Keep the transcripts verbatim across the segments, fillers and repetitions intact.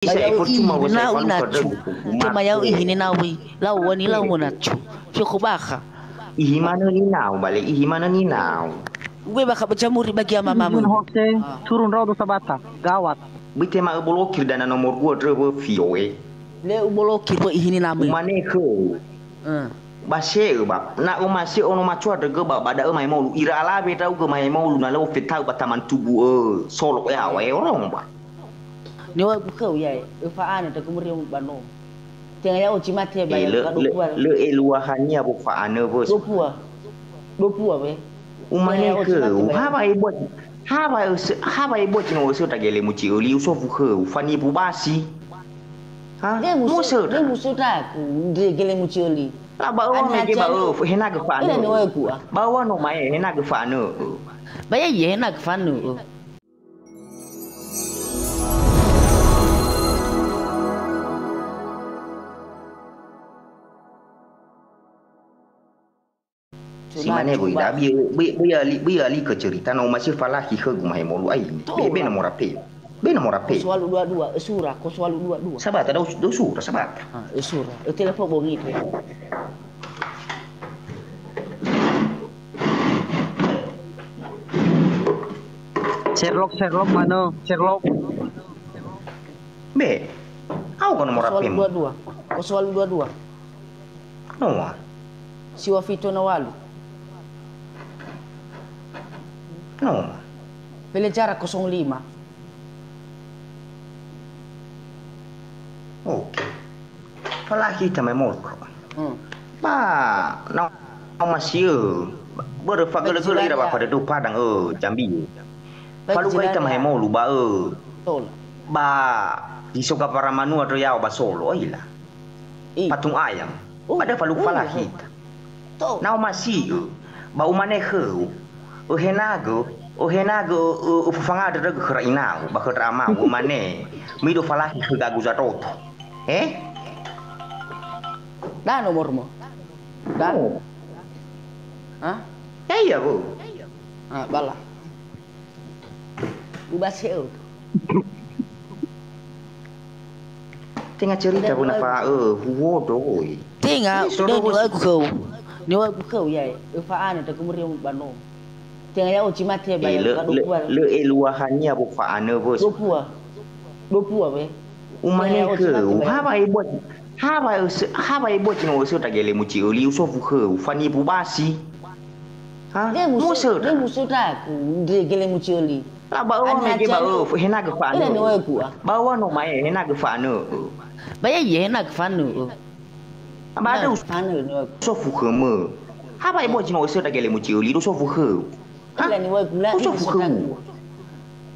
Ba ya'o ihi nina'u inacu. Tema ya'o ihi nina'u lau wani lau monacu. Fioko bakha. Ihi manö nina'u bale, ihi manö nina'u. Ue bakha ba jamuri bagi ama mamu. Izin Hose, turun rawa dosa bata. Gawat. Böi tema öbolokir dana nomor dua drö wö fioe. Le ubolokir wö ihi nina'u. Umane khöu. Hmm. Ba se'ö ba, na omasi'ö ono matua drögö ba, ba da'ö maemolu. Ira alawe ndra'ugö maemolu na lö ofeta'u ba taman tugu ö, solo yawa, e orong ba. Niwa khöu ya, e, öfa'anö, da gumuri ba no. Tenga ya'o cimate ba. E, ya, lö, lö, lö eluahania wofa'anö wös. Dua puluh. Dua puluh, we. Umane khöu, hawa e bot, hawa ösö, hawa e bot no ösö ta gele muci öli, usofu khöu, fani bubasi. Ha? Musö ta. Musö ta, ku, gele muci öli. La ba öa mege ba ö, henagö fa'anö. Ba öa no ma'e, henagö fa'anö. Ba ya, ya, henagö fa'anö. Si mane wöi da, böi, böi, böi ali, böi ali ke cerita, na omasi falaki khögu mahemolu ai. Be, be nomor H P. Be nomor H P. Kosong walu dua dua, ösura, kosong walu dua dua. Sabata, da us-, da usura, sabata. Ah, ösura. Ötelepon bongi pe. Sherlock, Sherlock manö, Sherlock. Be, au ka nomor H P-mu? Kosong walu dua dua. Kosong walu dua dua. Noa. Siwa fitu na walu. Noa. Pelejara kosong lima. Oke. Falaki ta mai molko. Hmm. Ba, na, na masiö. Börö fagölö-gölö ira ba pada do Padang, ö, Jambi. Faluka ita mahemolu ba, ö. Betul. Ba, di soga para manua do yawa ba solo, oila. Patung ayam. Ba da faluku falaki ita. Na omasi'ö, ba umane khöu, öhenagö, öhenagö, ö, ö, öfufanga dödögö khöra inau, ba khö ndra amau, umane, mido falaki khö gagu zatoto. Eh? Da nomormu? Da? Oh. Hah? Ya, iya, Bu. Ah, bala. Ubase'ö. Tenga cerita wöna fa'ö, huwodo, oi. Tenga, udah niwa'ögu khöu. Niwa'ögu khöu, ya, öfa'anö, da gumuri ba no. Tenga ya'o cimate ba, eh, lö, lö, lö eluahania wofa'anö wös. Dua puluh. Dua puluh, we. Umane khöu, hawa e bot, hawa ösö, hawa e bot no ösö ta gele muci öli, usofu khöu, fani bubasi. Ha? Musö ta. Musö ta, ku, gele muci öli. La ba öa mege ba ö, henagö fa'anö. Ba öa no ma'e, henagö fa'anö. Ba ya, ya, henagö fa'anö. Ba da usofu khömö. Hawa e bot no ösö ta gele muci öli, usofu khöu. Ha? Usofu khöu.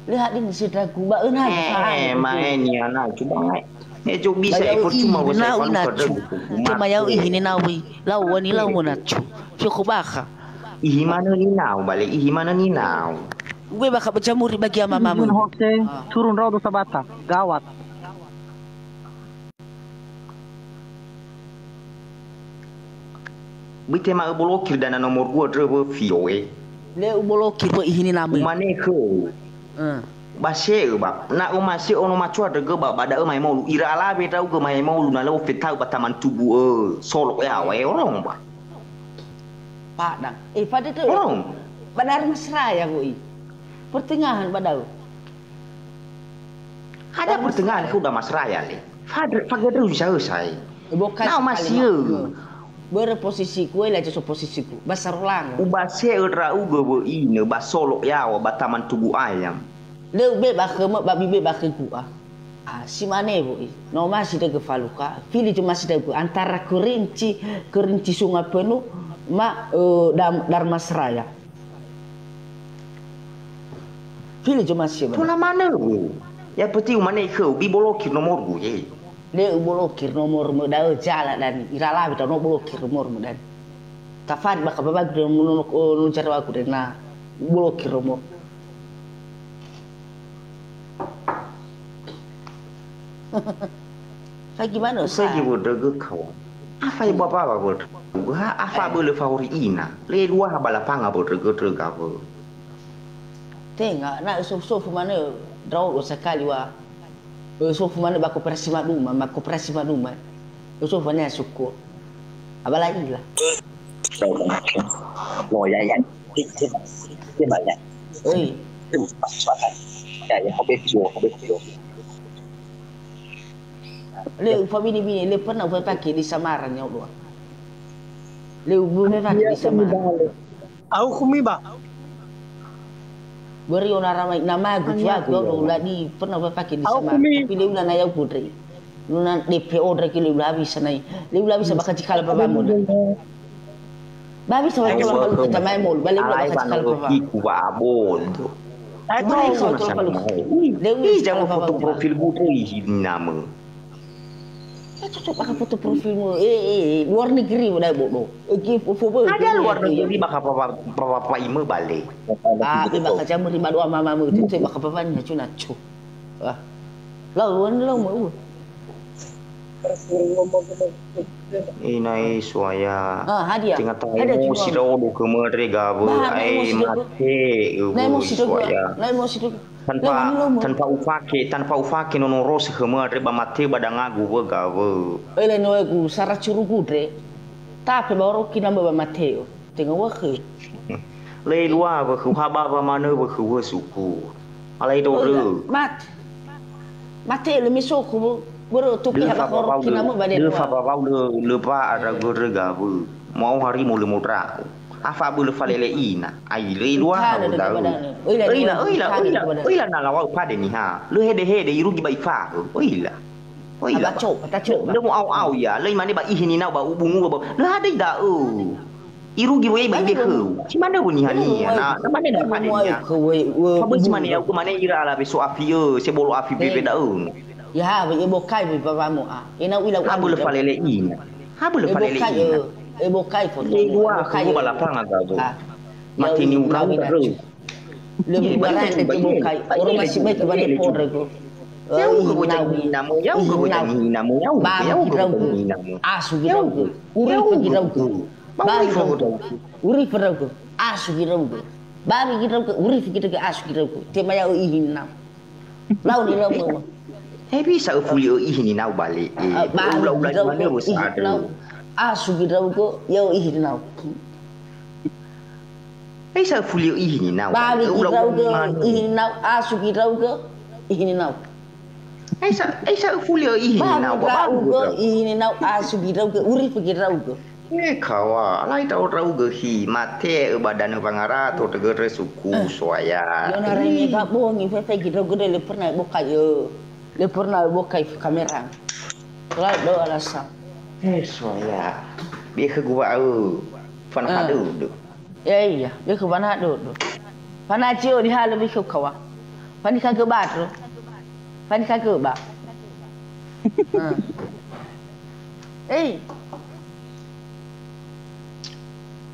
Le hadir ni sedraku, ba öna. Eh, ma'e ni ana, coba ngai. Eh, coba bisa, eh, percuma wasa, ina, ina, cu. Tema ya'o ihi nina'u lau wani lau monacu. Fioko bakha. Ihi manö nina'u, bale, ihi manö nina'u. Ue bakha ba jamuri bagi ama mamu. Izin Hose, turun rawa dosa bata. Gawat. Böi tema öbolokir dana nomor dua drö wö fioe. Le ubolokir wö ihi nina'u. Umane khöu. Eh. Ba se'ö ba, na omasi'ö ono matua drögö ba, ba da'ö maemolu. Ira alawe ndra'ugö maemolu na lö ofeta'u ba taman tugu ö, solo yawa, e orong ba. Padang. Eh, pada tu. Orong. Ba Darmasraya wöi. Pertengahan ba da'ö. Ada pertengahan khö Darmasraya le. Fadr-, fagödrö usaha sai. Boka. Na omasi'ö. Börö posisiku, e, la so posisiku. Ba Sarolango. Ubase'ö ndra'ugö wöi inö ba solo yawa ba taman tugu ayam. Lö ube ba khömö, ba bibe ba khögu, a. Ah, si mane wöi. Na omasi dögö faluka. Fili zomasi dögö antara kerinci, kerinci Sungai Penuh, ma, eh, Dam-, Darmasraya. Fili zomasi ba. Tola manö. Ya peti umane khöu, bi bolokir nomorgu, ye. Le ubolokir nomormu da'ö jala dani. Ira alawe ta no bolokir nomormu dani. Tafari bakha babagu de no, no, no, no jarawagu de na bolokir nomor. Fa gimana, Ustaz? Usaha wödrögö kawan. Afa ibu apa wödrögö? Ha, afa bölö fahori ina. Le dua ha ba lapanga wödrögö drögö wö. Tenga, na sofu-sofu manö, ndraodo sakali wa. Ösofu manö ba koperasi maduma, ma koperasi maduma. Ösofu manö ya syukur. Abala ila. Oh, ya, ya. Coba, ya. Oi. Ya, ya, hobe tio, hobe tio. Le ufabini-bini, le pernah ufapake di Samara nyawa doa. Le ufapake di Samara. Au khumi ba. Beri ona ramai, namagu, tuagu, ya'o, la di pernah ufapake di Samara. Au khumi. Tapi le ula na ya'o kudre. Luna D P O ndra ki le ula bisa nai. Le ula bisa bakha cikala ba bamu. Ba bisa wa cikala ba bamu, kita mai mol, ba le ula bakha cikala ba bamu. Iku wa abondo. Ai, ba iso, sama. Le ula ija cikala ba foto bamu. Profil bu tu ihi nama. Eh, cocok bakha foto profilmu. Eh, eh, eh, luar negeri udah bodoh. Eh, ki fo, fo, ada luar negeri bakha papa, papa, papa ime balik. Ah, be bakha jamu ri malu ama mamu, itu bakha papa ni nacu nacu. Wah. Lawan lo mau. Ina Yesu aya. Ah, hadia. Tenga tahe emosi da odo kemere gawe. Ai mate. Na emosi do. Na emosi do. Tanpa, tanpa ufake, tanpa ufake nono rose khömö andre ba mate ba dangagu wö gawe. Ele noegu sara curugu andre. Tafe ba oroki namö ba mateo. Tenga wökhö. Lö elua wökhö, ha ba wa manö wökhö wö suku. Alai dorö. Mat. Mate le misoku wö, wöro tuki ha ba oroki namö ba de. Lö fa ba wau lö, lö ba ara görö gawe. Mau hari mo lö modraku. Afa bölö falele ina. Ai lö elua ha da'ö. Öila, öila, öila, öila na lawa'u pade niha. Lö hede-hede irugi ba ifahö. Öila. Öila. Lö mu'ao-ao ia. Lö imane ba ihi ninau ba ubungu ba. Lö hadai da'ö. Irugi wöi ba idehö. Si manö wö niha niha. Na, na mane na pade niha. Fa böi si mane ya'ugö mane ira alawe so afi ö, sebolo afi bebe da'ö. Ya, wöi ebokai wöi bawamu a. Enau ila. Ha bölö falele ina. Ha bölö falele ina. Ebokai foto. Lö elua aku ba lapangan gawe. Mati ni ura-ura terus. Lebih barang dari ebokai. Orang masih baik kepada pondra go. Ya'ugö wöi tangi nama, ya'ugö wöi tangi nama, ya'ugö, ya'ugö wöi tangi nama. Asu giraugö. Uri giraugö. Bawi giraugö. Uri giraugö. Asu giraugö. Bawi giraugö. Uri giraugö. Asu giraugö. Tema ya'o ihi nama. Lau ni lau mama. He bisa öfuli ö ihi ninau bale. Eh, ula-ula gimana bos ada. Asu giraugö, ya'o ihi ninau. He bisa öfuli ö ihi ninau. Bawi giraugö, ihi ninau, asu giraugö, ihi ninau. He bisa, he bisa öfuli ö ihi ninau. Bawi giraugö, ihi ninau, asu giraugö, uri giraugö. Eh, kawa, alai ndra'o ndra'ugö hi, mate ö ba danö wangarato dögö re suku soaya. Yona rene gabongi, fefe giraugö le pernah bokai ö. Le pernah bokai kamera. Lai do alasan. Eh, soaya. Bia khögu wa'ö. Fana hadödö. Ya, iya. Bia khö fana hadödö. Fana cio di halö bia khö kawa. Fani kagö batro. Fani kagö ba. Eh.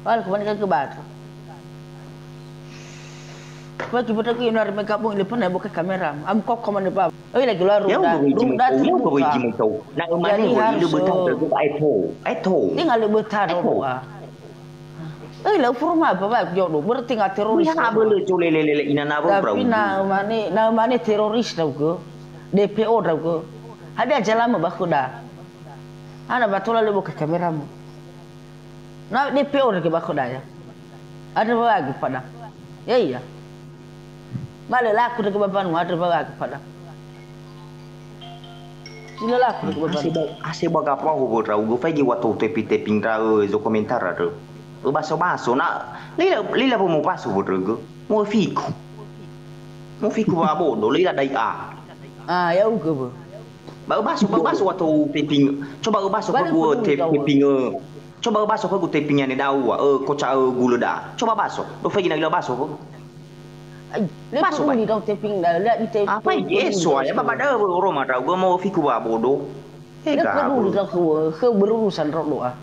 Wal ko fani kagö batro. Ko ki foto ki yona reme gabung le pernah bokai kamera. Am koko mane ba. Oi, lagi luar runda, runda terbuka. Jadi harus, eh, ini nggak lebih tahu, ah. Eh, lau furu ma ba, ba, jodoh. Berarti nggak teroris. Tapi na mane, na mane teroris ndra'ugö. D P O ndra'ugö. Hadia jalan ma ba khöda. Ana ba tola lebo ke kameramu. Na D P O ndra'ugö ba khöda ya. Ada ba lagi pada. Ya, iya. Male laku dege ba banua andre ba wa'agu fada. Sila laku dege ba banua. Ase ba, ase ba gapahu wö ndra'ugö, faigi wa tou tepi-tepi ndra'ö zo komentar andrö. Öbaso-baso, na, lila, lila wö mobaso wö ndra'ugö. Mofiku. Mofiku wa bodo, lila dai'a. Ah, ya'ugö wö. Ba öbaso, ba öbaso wa tou tepi. Coba öbaso khögu te-, tepi ngö. Coba öbaso khögu tepi ngö ne daua, ö, koca, ö, gulö da. Coba baso. Do faigi na lila baso khögu. Ai, le baso, perlu ni dau teping da, le di te-, apa perlu Yesu ni ya, dau ba, ba da ro ma dau, ba mau fiku ba bodo. Le perlu ni dau khö, khö berurusan ro doa.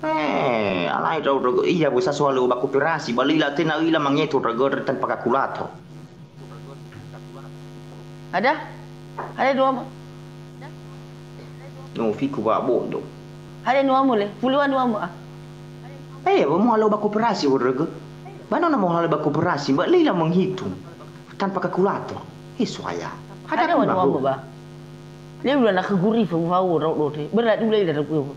Eh, alai dau, dau, iya, wö sa soal ba koperasi, ba lila tena ila mangeto dau, tanpa kalkulator. Ada? Ada dua ma-, No, fiku ba bodo. Ada dua mu le, puluhan dua mu, ah. Eh, ba mohalö ba koperasi, wö rögö. Ba no na mohalö ba koperasi, ba lila menghitung. Tanpa kalkulator. Eh, soaya. Ada wan wambo ba. Leu lana khögu rifa uwau rau dote. Berat ulai la rau.